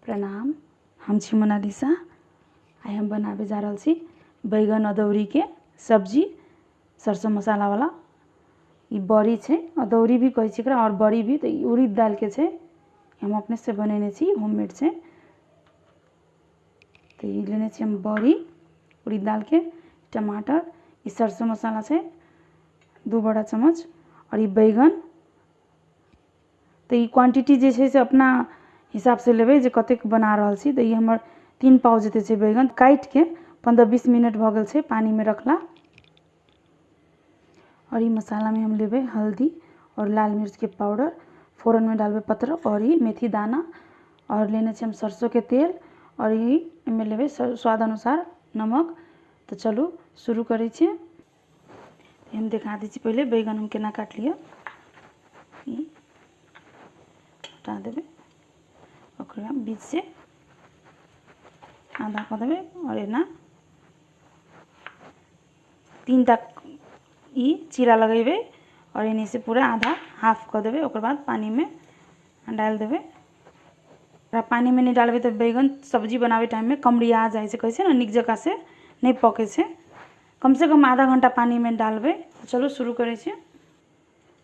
प्रणाम, हम छी मोनालिसा। आइ हम बनाबै जा रहल छी बैगन अदौरीके सब्जी, सरसों मसालावला। ई बड़ी छै, अदौरी भी कहै छै एकरा, आओर बड़ी भी। तऽ ई उड़ीद दालिके छै, हम अपनेसँ बनेने छी, होममेड छै। तऽ ई लेने छी हम बड़ी उड़ीद दालिके, टमाटर, ई सरसों मसाला छै 2 बड़ा चम्मच, आओर ई बैगन। तऽ ई क्वान्टिटी जे छै से अपना हिसाबसँ लेबै जे कतेक बना रहल छी। तऽ ई हमर 3 पाव जते छै बैगन, काटिके 15-20 मिनट भऽ गेल छै पानिमे रखला। आओर ई मसालामे हम लेबै हल्दी आओर लाल मिर्चके पाउडर, फोरनमे डालबै पत्र आओर ई मेथी दाना, आओर लेने छी हम सरसोंके तेल, आओर ई एहिमे लेबै स्वाद अनुसार नमक। तऽ चलू शुरू करै छी। हम देखा दै छी पहिले बैगन हम केना काटलियै। ई हटा देबै, ओकरा बीचसँ आधा कऽ देबै, आओर एना 3टा ई चीरा लगेबै, आओर एने से पूरा आधा हाफ कऽ देबै। ओकर बाद पानिमे डालि देबै। ओकरा पानिमे नहि डालबै तऽ बैगन सब्जी बनाबै टाइममे कमरिया जाइ छै, कहै छै ने, नीक जकाँ से नहि पकै छै। कमसँ कम आधा घण्टा पानिमे डालबै। चलू शुरू करै छी।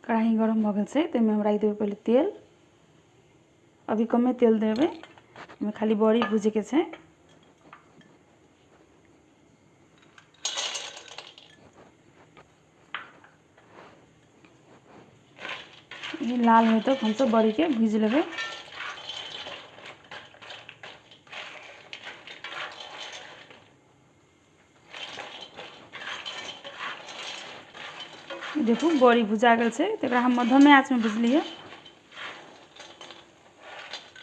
कढ़ाही गरम भऽ गेल छै, ताहिमे हम राखि देबै पहिले तेल। अभी कमे तेल देबै, एहिमे खाली बड़ी भुजैके छै। ई लाल होइ तक हमसब बड़ीके भुजि लेबै। देखू बड़ी भुजा गेल छै, तऽ एकरा हम मध्यमे आँचमे भुजलियै।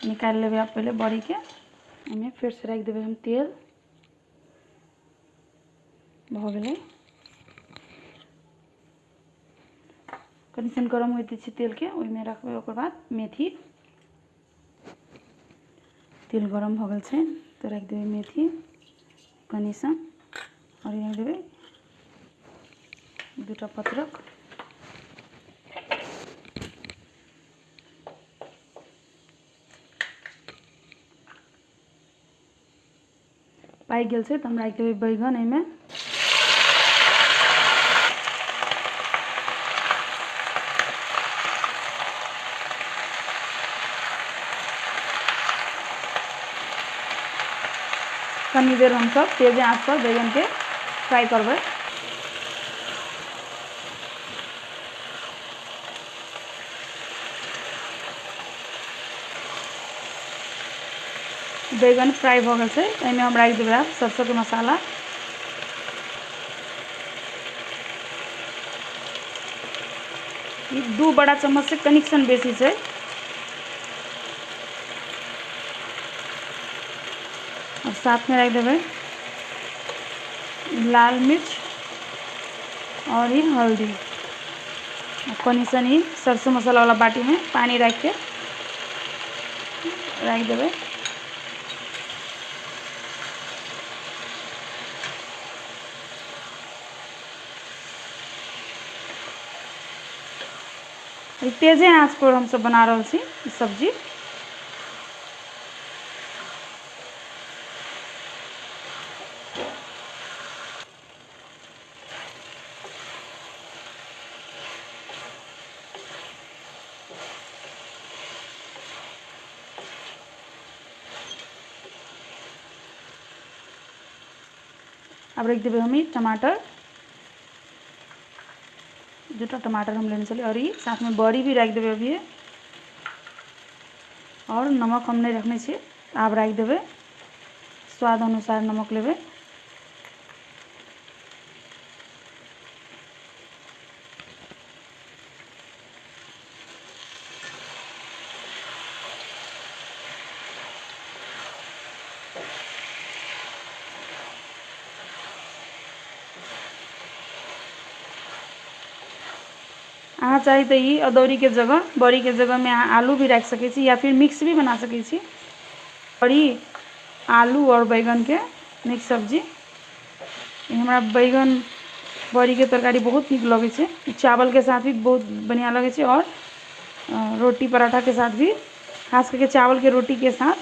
निकालि लेबै आब पहिले बड़ीके। एहिमे फेरसँ राखि देबै हम तेल। भऽ गेलै, कनि सन गरम होइत छै तेलके, ओहिमे रखबै ओकर बाद मेथी। तेल गरम भऽ गेल छै तऽ राखि देबै मेथी कनि सन, आओर राखि देबै 2टा पत्रक। पाकि गेल छै तऽ हम राखि देबै बैगन एहिमे। कनी देर हमसब तेज आँच पर बैगनके फ्राई करबै। बैगन फ्राई भऽ गेल छै, एहिमे हम राखि देबै आब सरसोंके मसाला। ई 2 बड़ा चम्मच से कनिक सन बेसी छै। और साथमे राखि देबै लाल मिर्च और ई हल्दी, कनि सन ई सरसों मसाला वाला बाटीमे पानी राखिके राखि देबै। तेजे आँच पर हमसब बना रहल छी ई सब्जी। आब राखि देबै हम ई टमाटर, 2टा टमाटर हम लेने छलियै, और ई साथमे बड़ी भी राखि देबै अभिये। और नमक हम नहि रखने छियै, आब राखि देबै, स्वाद अनुसार नमक लेबै। अहाँ चाही तऽ ई अदौरीके जगह, बड़ीके जगहमे अहाँ आलू भी राखि सकै छी, या फिर मिक्स भी बना सकै छी। बड़ी, आलू आओर बैगनके मिक्स सब्जी। ई हमरा बैगन बड़ीके तरकारी बहुत नीक लगै छै। चावलके साथ भी बहुत बढ़िआँ लगै छै, आओर रोटी पराठाके साथ भी, खास करके चावलके रोटीके साथ।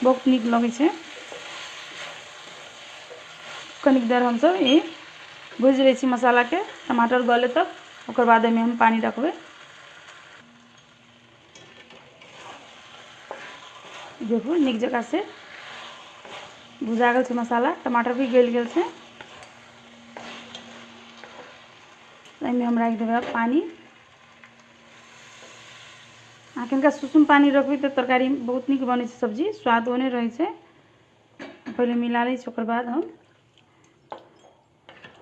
बहुत नीक लगै छै। कनिक देर हमसब ई भुजि लै छी मसालाके टमाटर गले तक, ओकर बाद एहिमे हम पानि रखबै। देखू नीक जकाँ से भुजा गेल छै मसाला, टमाटर भी गलि गेल छै। एहिमे हम राखि देबै आब पानि। अहाँ कनिका सुसुम पानि रखबै तऽ तरकारी बहुत नीक बनै छै, सब्जी स्वाद ओहने रहै छै। पहिले मिला लै छी, ओकर बाद हम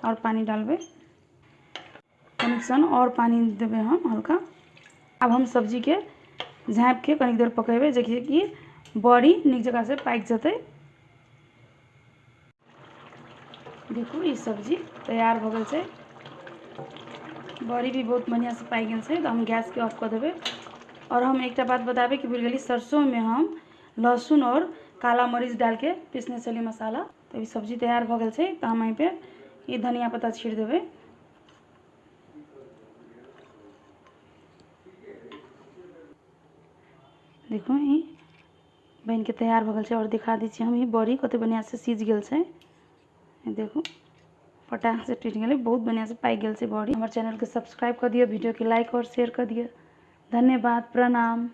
आओर पानि डालबै। कनिक सन आओर पानि देबै हम हल्का। आब हम सब्जीके झाँपिके कनिक देर पकेबै, जेकि कि बड़ी नीक जकाँ से पाकि जेतै। देखू ई सब्जी तैयार भऽ गेल छै, बड़ी भी बहुत बढ़िआँसँ पाकि गेल छै। तऽ हम गैसके ऑफ कऽ देबै। आओर हम एकटा बात बताबैके भूलि गेली, सरसोमे हम लहसुन आओर काला मरीच डालिके पीसने छलियै मसाला। तऽ ई सब्जी तैयार भऽ गेल छै। तऽ हम एहिपर ई धनिया पत्ता छीट देबै। देखू ई बनिके तैयार भऽ गेल छै। आओर दिखा दै छी हम ई बड़ी कते बढ़िआँसँ सिझ गेल छै। देखू फटाक से टूटि गेलै, बहुत बढ़िआँसँ पाकि गेल छै बड़ी। हमर चैनलके सब्सक्राइब कऽ दियौ, वीडियोके लाइक आओर शेयर कऽ दियौ। धन्यवाद, प्रणाम।